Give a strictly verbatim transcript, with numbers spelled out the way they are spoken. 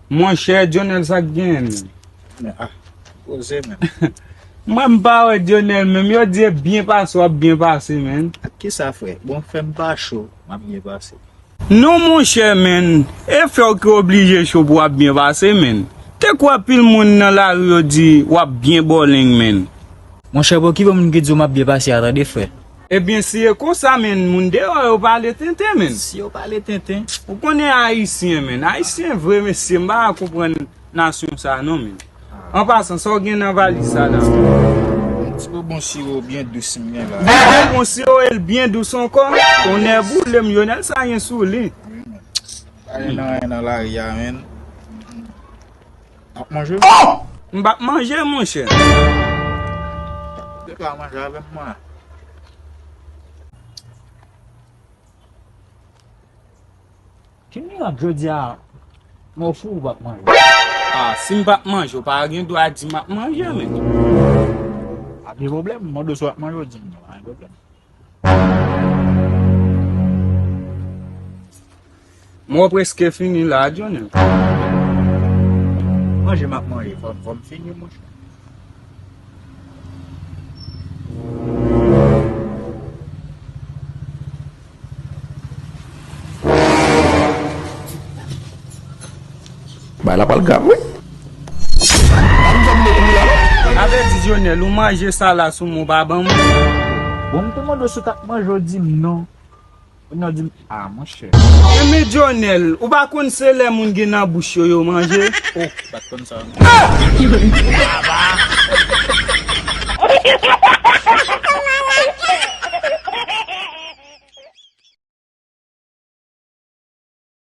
Monchè, Dionel, sa k genyen, menn? Men, ah, poze, menn. Mwen, m pa wè Dionel menm. Yo di e byen pase w ap byen pase, menn. Ak kisa, frè? Bon, fè m pa cho, m ap byen pase. Non, monchè, menn. E fè w ki oblije cho pou w ap byen pase, menn. Te kwè pil moun nan lari yo di w ap byen bòleng, menn. Monchè, bon, ki bò moun ki di w m ap byen pase a, tande, frè? Ebyen, si e konsa, menn, moun deyò yo pale tenten, menn. Si yo pale tenten? Ou konnen Ayisyen, menn. Ayisyen vre, mesye, m pa ka konprann nasyon sa a, non, menn. An pasan, sa w gen nan valiz sa la? Yon ti bonbon siwo byen dous m gen la. Yon bonbon siwo, e l byen dous ankò? Tonnè boule m, Dionel, sa gen sou li. Wi, menn. Pa gen anyen nan lari a, menn. Ap manje? M p ap manje, monchè. Ou te ka manje avè m, mwen. Ki mirak jodi a, mò fou ou p ap manje? Ah, si m p ap manje, ou pa gen dwa di m ap manje, menn. Pa gen pwoblèm, mande w si w ap manje, ou di m non, pa gen pwoblèm. Mwen prèske fini la, Dionel. Manje m ap manje, fò, fò m fini, monchè. Bay la pral grav, wi. Avèti Dionel, ou manje sa la sou mwen, ou pa ban mwen. Bon, m te mande w si w t ap manje, w di m non. Kounye a w di m, ah, monchè. Enben, Dionel, ou pa konn se lè moun gen nan bouch yo, yo manje? Oh, m pa t konn sa non.